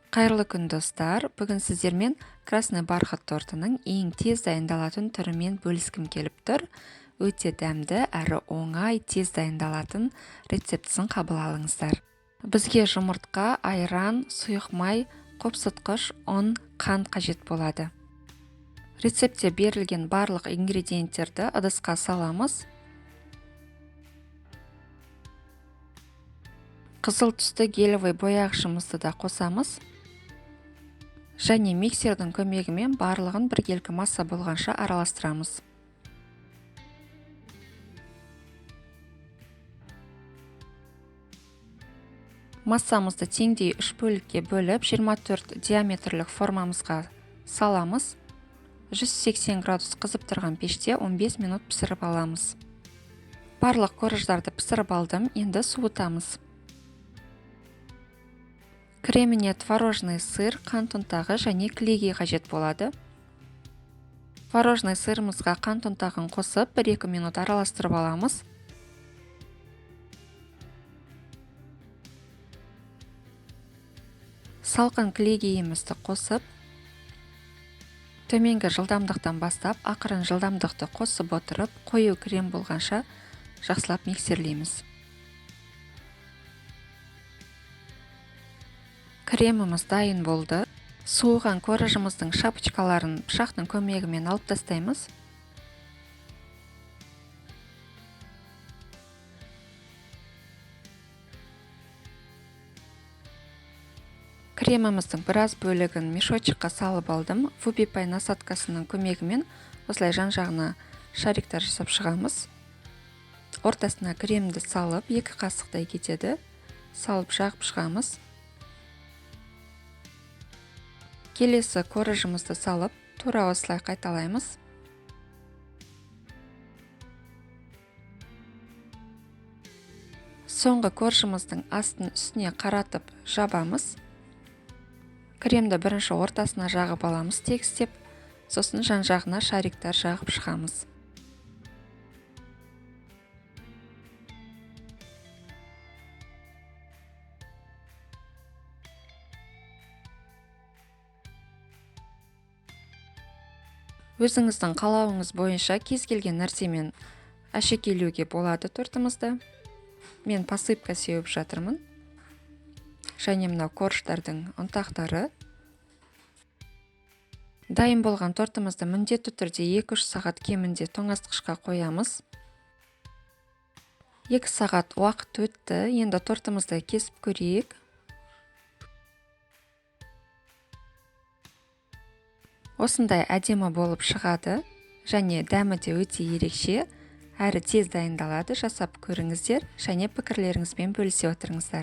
Қайырлы күн, достар! Бүгін сіздермен Красный бархат тортының ең тез дайындалатын түрімен бөліскім келіп тұр. Өте дәмді әрі оңай, тез дайындалатын рецептісін қабыл алыңыздар. Бізге жұмыртқа, айран, сұйық май, қопсытқыш, ұн, қант қажет болады. Рецептте берілген барлық ингредиенттерді ыдысқа саламыз. Қызыл түсті гелевый бояғышымызды да қосамыз. Және миксердің көмегімен барлығын біркелкі масса болғанша араластырамыз. Массамызды теңдей 3 бөлікке бөліп, 24 диаметрлік формамызға саламыз. 180 градус қызып тұрған пеште 15 минут пісіріп аламыз. Барлық корждарды пісіріп алдым, енді суытамыз. Креміне творожный сыр, қант ұнтағы және кілегей қажет болады. Творожный сырымызға қант ұнтағын қосып, 1-2 минут араластырып аламыз. Салқын кілегейімізді қосып, төменгі жылдамдықтан бастап, ақырын жылдамдықты қосып отырып, қою крем болғанша жақсылап миксерлейміз. Креміміз дайын болды. Суыған коржымыздың шапочкаларын пышақтың көмегімен алып тастаймыз. Креміміздің біраз бөлігін мешочекқа салып алдым. Вупипай насадкасының көмегімен осылай жан-жағына шариктар жасап шығамыз. Ортасына кремді салып, 2 қасықтай кетеді. Салып жағып шығамыз. Келесі коржымызды салып, тура осылай қайталаймыз. Соңғы коржымыздың астын үстіне қаратып жабамыз. Кремді бірінші ортасына жағып аламыз тегістеп, сосын жан-жағына шариктар жағып шығамыз. Өзіңіздің қалауыңыз бойынша кез келген нәрсемен әшекейлеуге болады тортымызды. Мен посыпка сеуіп жатырмын. Және мынау корждардың ұнтақтары. Дайын болған тортымызды міндетті түрде 2-3 сағат кемінде тоңазытқышқа қоямыз. 2 сағат уақыт өтті. Енді тортымызды кесіп көрейік. Осындай әдемі болып шығады және дәмі де өте ерекше, әрі тез дайындалады. Жасап көріңіздер және пікірлеріңізбен бөлісе отырыңыздар.